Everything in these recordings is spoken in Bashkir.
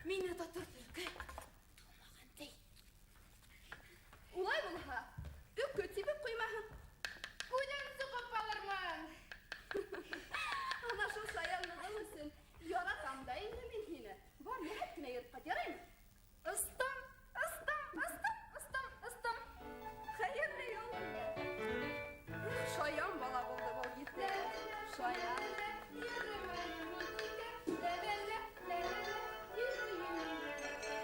Мине тотор төлкө тыумаған ти. Улай булһа, өкө тибеп ҡуймаһын. Үҙем соҡоп алырмын. Ана шул шаянлығың өсөн яратам да инде мин һине. Бар, йәһәт кенә йөрөп ҡайт, яраймы? Остом, остом, остом, остом, остом. Хәйерле юл һиңә. Эх, шаян бала булды был етә. Шаян. Йөрөмәйем мин тикә. Лә-лә-лә, лә-лә-лә, йөрөйөм мин кәрәкә.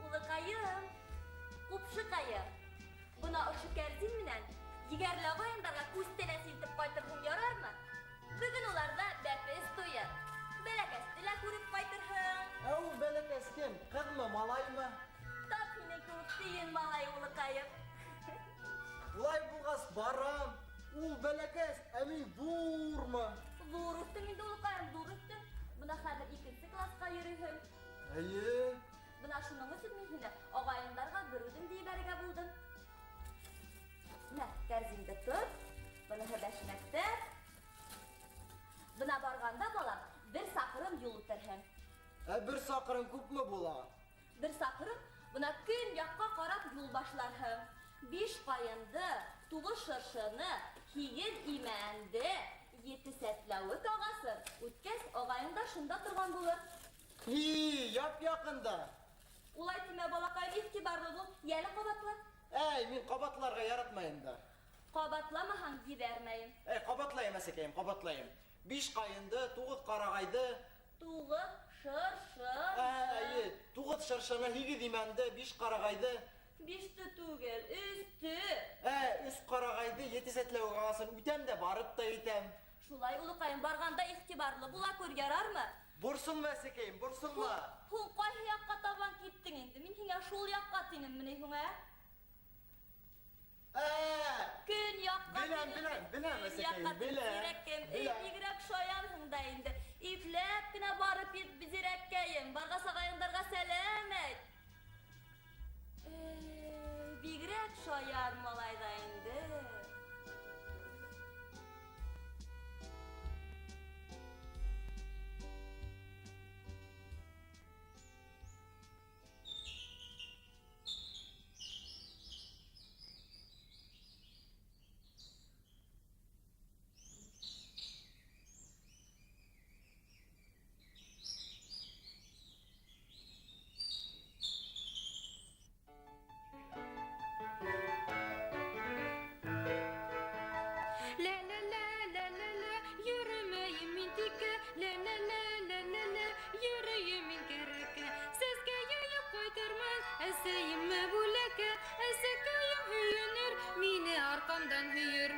Улыҡайым, ҡупшыҡайым, бына ошо кәрзин менән егәрле ағайындарға күстәнәс илтеп ҡайтырһың, ярармы? Бөгөн уларҙа бәпес туйы. Бәләкәсте лә күреп ҡайтырһың. Ә ул бәләкәс кем? Ҡыҙмы, малаймы? Тап һинең кеүек тейен малай, улыҡайым. Улай булғас барам. Ул бәләкәс, ә мин ҙурмы? Ҙур үҫтең инде, улыҡайым, ҙур үҫтең. Бына хәҙер икенсе класҡа йөрөйһөң. Эйе. Бына шуның өсөн мин һине ағайыңдарға бер үҙең ебәрергә булдым. Мә, кәрзинде тот, быныһы бәшмәктә. Бына барғанда, балам, бер саҡрым юл үтерһең. Ә бер саҡрым күпме була? Бер саҡрым, бына көньяҡҡа ҡарап юл башларһың. 5 ҡайынды, 9 шыршыны, 8 имәнде, 7 сәтләүек ағасын үткәс, ағайың да шунда торған булыр. И, яп-яҡында. Улай тимә, балаҡайым, иғтибарлы бул. Йәле ҡабатла. Әй, мин ҡабатларға яратмайым да. Ҡабатламаһаң ебәрмәйем. Әй, ҡабатлайым, әсәкәйем, ҡабатлайым. 5 ҡайынды, 9 ҡарағайҙы. 9 шыршы. Әйе, 9 шыршыны, 8 имәнде, 5 ҡарағайҙы. 5-те түгел, 3-те. Ә, 3 ҡарағайҙы, 7 сәтләүек ағасын үтәм дә барып та етәм. Шулай, улыҡайым, барғанда иғтибарлы була күр, ярармы? Борсолма, әсәкәйем, борсолма. Һуң ҡайһы яҡҡа табан киттең инде? Мин һиңә шул яҡҡа тинемме ни һуң, ә? Ә! Көн яҡҡа Беләм, тинем. беләм, беләм, Көн әсәкәйем, яҡҡа тинем, беләм. зирәккәйем. Эй, Беләм. бигерәк шаянһың да инде. Ипләп кенә барып ет, зирәккәйем. Барғас ағайыңдарға сәләм әйт. Эй, бигерәк шаян малай да инде. Әсәйемә бүләккә, әсәкәйем һөйөнөр, мине арҡамдан һөйөр.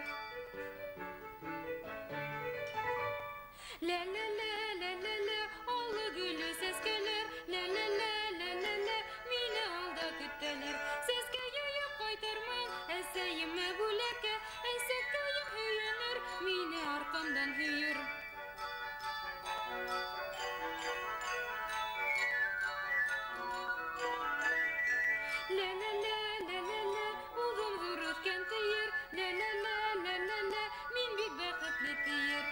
Лә-лә-лә-лә-лә-лә, аллы гөллө сәскәләр, лә-лә-лә-лә-лә-лә, мине алда көтәләр. Сәскә йыйып ҡайтырмын, әсәйемә бүләккә, әсәкәйем һөйөнөр, мине арҡамдан һөйөр. Лә-лә-лә-лә-лә-лә, улым ҙур үҫкән тейер, лә-лә-лә-лә-лә-лә, мин бик бәхетле тейер.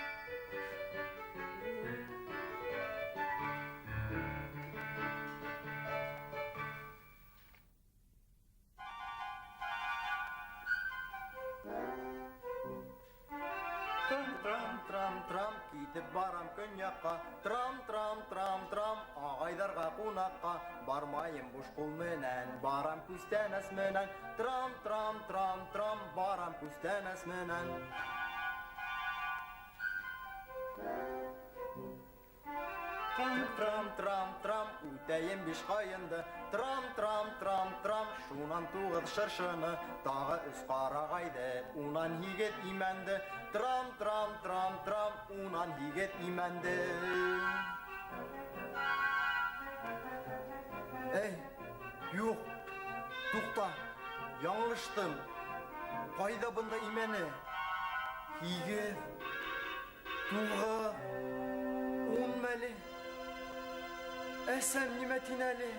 Трам, трам, трам, китеп барам көньякка. Трам, трам, трам, трам, ағайҙарға ҡунаҡҡа. Бармайым буш ҡул менән, барам күстәнәс менән. Трам, трам, трам, трам, барам күстәнәс менән. Трам, трам, трам, трам, үтәйем биш ҡайынды. Трам, трам, трам, трам, шунан туғыҙ шыршыны. Тағы өс ҡарағайҙы, унан һигеҙ имәнде. Трам, трам, трам, трам, унан һигеҙ имәнде. Эй, юҡ, туҡта, яңылыштым. Ҡайҙа бында имәне? 8, 9, 10 мәле. Әсәм нимә тине әле?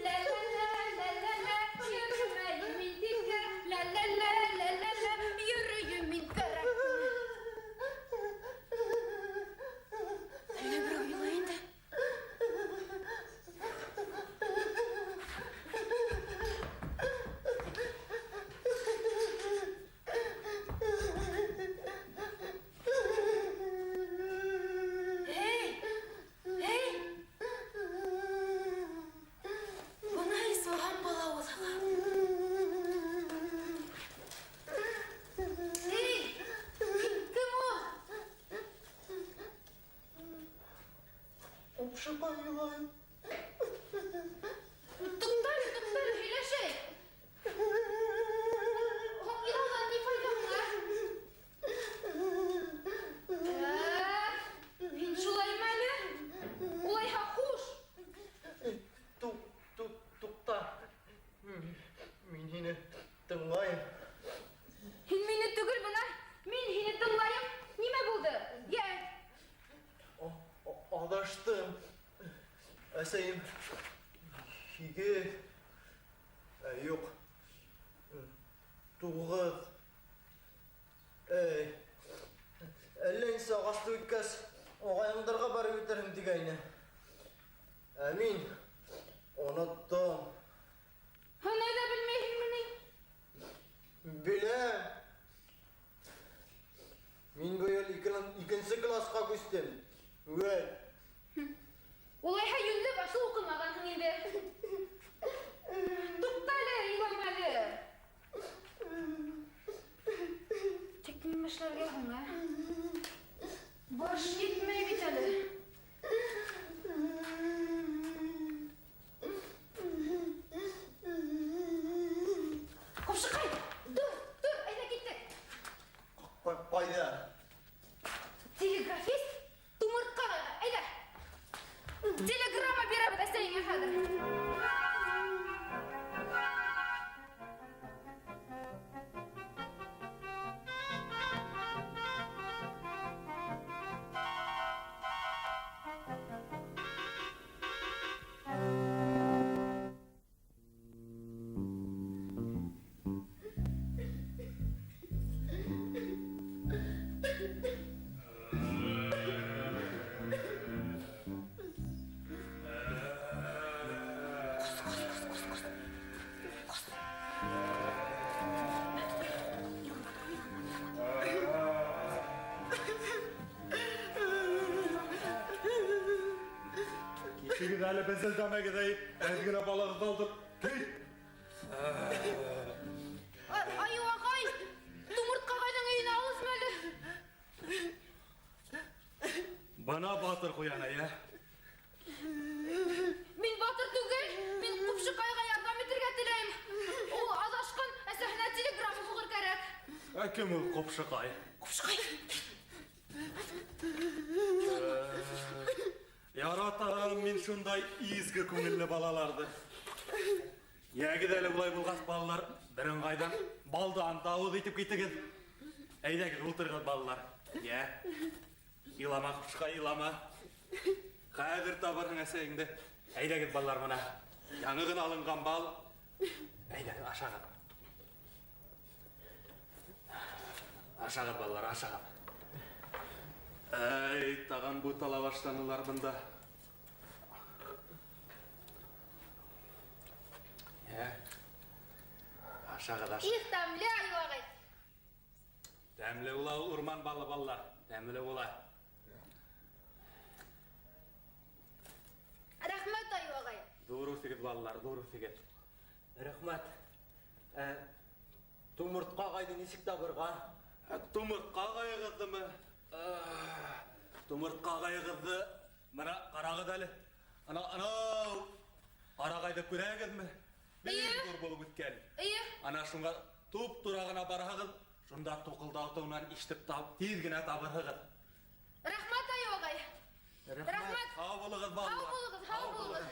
Ла-ла-ла-ла-ла-ла, йөрөмәйем мин тиккә. Ла-ла-ла-ла-ла-ла, йөрөйөм мин кәрәк. Әллә берәү илай инде. Эй, эй! Бына исмаһам бала уҙға. Эй, кем ул? Ҡупшыҡай илай. Туҡта әле, туҡта әле, һөйләшәйек. Һуң илауҙан ни файҙа һуң, ә? Ә, һин шулаймы әле? Улайһа хуш. Туҡта. Мин һине тыңлайым. Һин мине түгел бына, мин һине тыңлайым. Нимә булды? Йә. Аҙаштым. Әсәйем 8, юҡ, 9. Эй, әллә нисә ағасты үткәс, ағайыңдарға барып етерһең тигәйне. Ә мин оноттом. Һынай ҙа белмәйһеңме ни? Беләм. Мин быйыл икенсе классҡа күстем. Үәл. Улайһа йүнле башлы уҡымағанһың инде. Туҡта әле, илама әле. Тик нимә эшләргә һуң, ә? Баш етмәй бит әле. Ҡупшыҡай, тор, тор, әйҙә киттек. Ҡайҙа? Телеграфист тумыртҡағайға, әйҙә. Телеграмма бирәбеҙ әсәйеңә хәҙер. Китегеҙ әле, безелдәмәгеҙ, эй, әҙ генә балағыҙҙы алдыҡ. Кит! Айыу ағай, тумыртҡағайҙың өйөнә алыҫмы әле? Бына батыр ҡуян, әйе. Мин батыр түгел, мин Ҡупшыҡайға ярҙам итергә теләйем. Ул аҙашҡан, әсәһенә телеграмма һуғыр кәрәк. Ә кем ул Ҡупшыҡай? Ҡупшыҡай. Яратам мин шундай изге күңелле балаларҙы. Йәгеҙ әле улай булғас, балалар, бер ыңғайҙан балдан да ауыҙ итеп китегеҙ. Әйҙәгеҙ, ултырығыҙ, балалар. Йә. Илама, ҡошҡай, илама. Хәҙер табырһың әсәйеңде. Әйҙәгеҙ, балалар, бына. Яңы ғына алынған бал. Әйҙә, ашағыҙ. Ашағыҙ, балалар, ашағыҙ. Әй, тағын бутала башланылар бында. Йә. Ашағыҙ, ашағыҙ. Их, тәмле Аю ағай. Тәмле була ул урман балы, балалар. Тәмле була. Рәхмәт, Аю ағай. Ҙур үҫегеҙ, балалар, ҙур үҫегеҙ. Рәхмәт. Ә, тумыртҡа ағайҙы нисек табырға? Ә, тумыртҡа ағайығыҙҙымы? Тумыртҡа ағайығыҙҙы бына ҡарағыҙ әле. Ана, анау ҡарағайҙы күрәгеҙме? Бик Эйе. ҙур булып үҫкән. Эйе. Ана шуңа туп-тура ғына барһағыҙ, шунда туҡылдатыуынан ишетеп тап, тиҙ генә табырһығыҙ. Рәхмәт, Аю ағай. Рәхмәт. Һау булығыҙ, балалар. Һау булығыҙ, һау булығыҙ.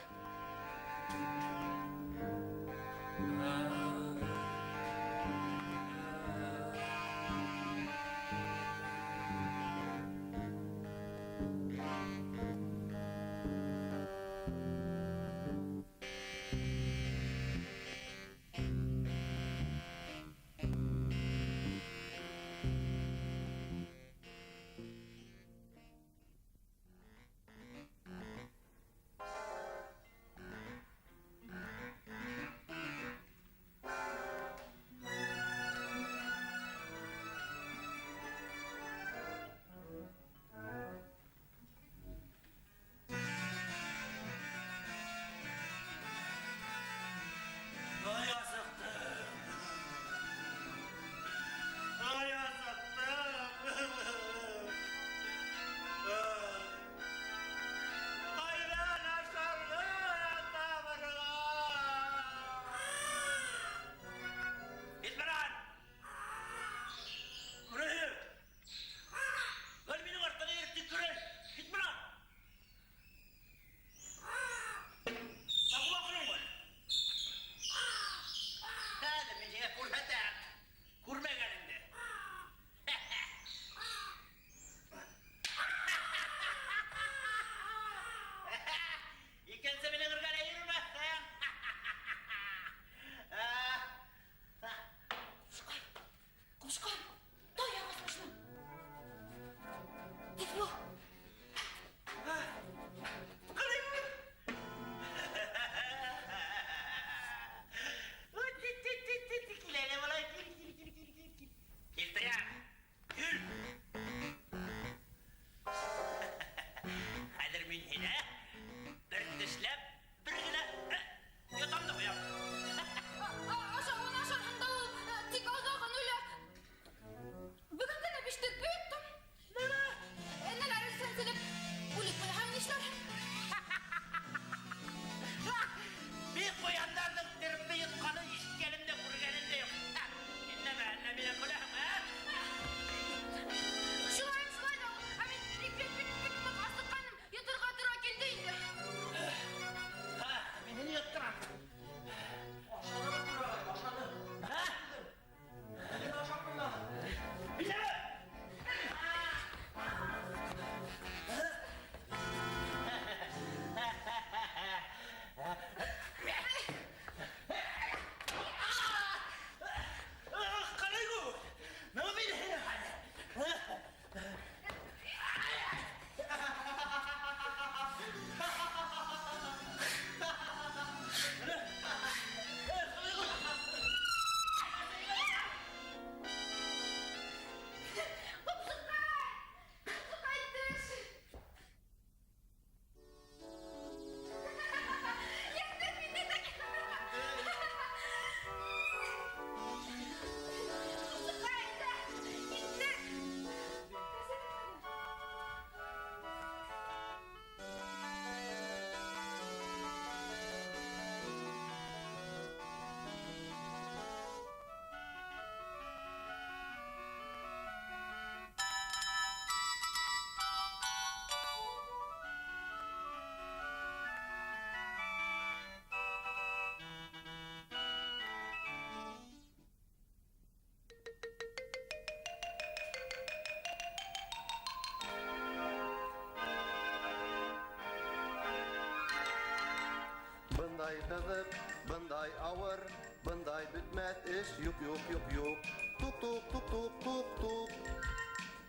Бындай ҡыҙыҡ, бындай ауыр, бындай бөтмәҫ эш юҡ, юҡ, юҡ, юҡ. Туҡ, туҡ, туҡ, туҡ, туҡ, туҡ.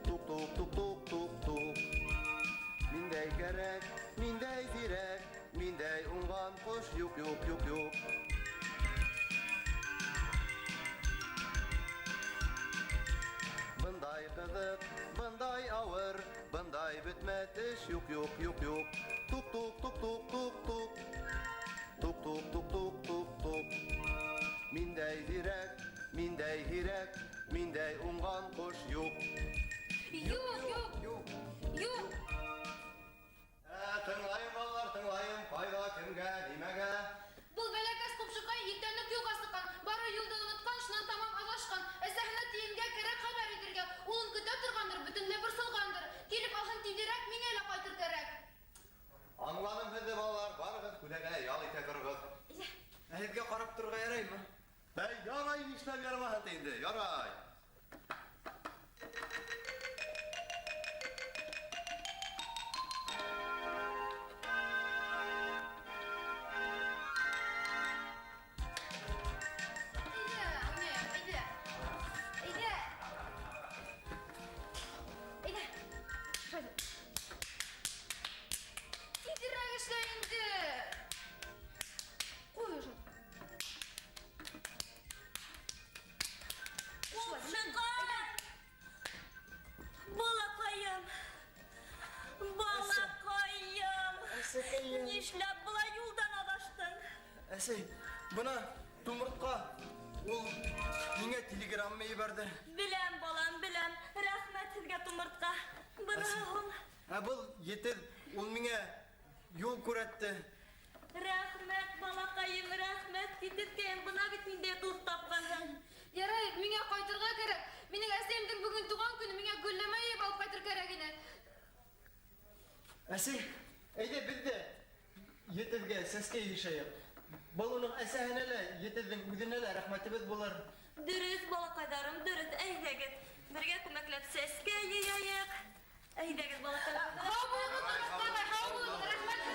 Туҡ, туҡ, туҡ, туҡ, туҡ, туҡ. Миндәй кәрәк, миндәй зирәк, миндәй уңған ҡош юҡ, юҡ, юҡ, юҡ. Бындай ҡыҙыҡ, бындай ауыр, бындай бөтмәҫ эш юҡ, юҡ, юҡ, юҡ. Туҡ, туҡ, туҡ, туҡ, туҡ, туҡ. Туҡ, туҡ, туҡ, туҡ, туҡ, туҡ. Миндәй зирәк, миндәй һирәк, миндәй уңған ҡош юҡ. Юҡ, юҡ, Юҡ. юҡ. Ә, тыңлайым, балалар, тыңлайым. Ҡайҙа, кемгә, нимәгә? Был бәләкәс ҡупшыҡай иртән үк юлға сыҡҡан, бары юлды онотҡан, шунан тамам аҙашҡан. Әсәһенә тиенгә кәрәк хәбәр итергә. Улын көтә торғандыр, бөтөнләй борсолғандыр. Килеп алһын тиҙерәк, миңә лә ҡайтыр кәрәк. Аңланым һеҙҙе, балалар. Барығыҙ, күләгәлә ял итә тороғоҙ. Ә һеҙгә ҡарап торорға яраймы? Бәй, ярай, нишләп ярамаһын инде, ярай. Әйҙә, уйнайыҡ, әйҙә. Әйҙә. Әйҙә. Шулай. Тиҙерәк эшлә инде. Ҡуй уже. Ҡупшыҡай! Балаҡайым! Балаҡайым! Әсәкәйем. Нишләп былай юлдан аҙаштың? Әсәй, бына тумыртҡа ул миңә телеграмма ебәрҙе. Беләм, балам, беләм. Рәхмәт һеҙгә, тумыртҡа. Бына Әсәй. һуң. Ә был етеҙ, ул миңә юл күрһәтте. Рәхмәт, балаҡайым, рәхмәт. Етеҙкәйем, бына бит ниндәй дуҫ тапҡанһың. Ярай, миңә ҡайтырға кәрәк. Минең әсәйемдең бөгөн тыуған көнө, миңә гөлләмә йыйып алып ҡайтыр кәрәк ине. Әсәй, әйҙә беҙ ҙә етеҙгә сәскә йыйышайыҡ. Был уның әсәһенә лә, етеҙҙең үҙенә лә рәхмәтебеҙ булыр. Дөрөҫ, балаҡайҙарым, дөрөҫ. Әйҙәгеҙ. Бергә күмәкләп сәскә йыяйыҡ. Әйҙәгеҙ, балаҡайлар. Һау булығыҙ, тумыртҡабай, һау булығыҙ. Рәхмәт.